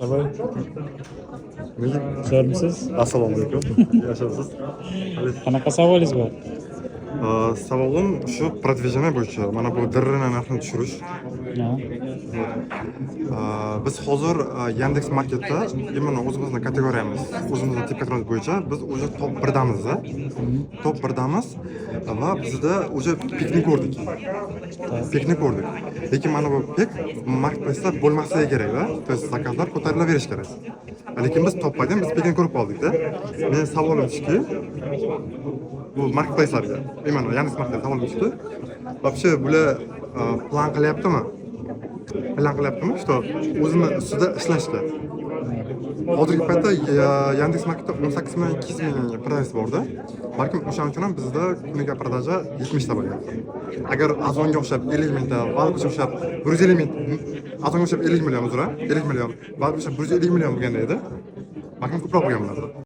Давай. Zo'rmisiz? Assalomu alaykum. Yaxshimisiz? Qanaqa savolingiz bor? Savolim shu продвижение bo'yicha. Mana bu ДРР ni narxini tushirish. Ha. Biz hozir Yandex Marketda именно o'zimizni kategoriyamiz, o'zimizni тип kategoriyamiz bo'yicha biz уже top 1 damiz. Top 1 damiz va bizda уже пик ni ko'rdik. Пик ni ko'rdik. Lekin mana bu пик marketplace'da bo'lmasligi kerakda. То есть заказ lar ko'tarilaverishi kerak. Lekin biz topmagan, biz пик ni ko'rib qoldikda. Meni savolim shuki, bu marketplace'larga, именно Yandex Marketga savolim shuki, вообще bular plan qilyaptimi? Plan qilyaptimi, что o'zini ustida ishlashga? Hozirgi paytda Yandex Marketda 18 million 200 ming продавец borda. Balkim o'shaning uchun ham bizda kuniga продажа 70 ta bo'lyapti. Agar Ozonga o'xshab 50 mingta, Wildberriesga o'xshab 150 ming, Ozonga o'xshab 50 million, uzr, 50 million, Wildberriesga o'xshab 150 million bo'lganda edi, balkim ko'proq bo'lgan bo'lardi.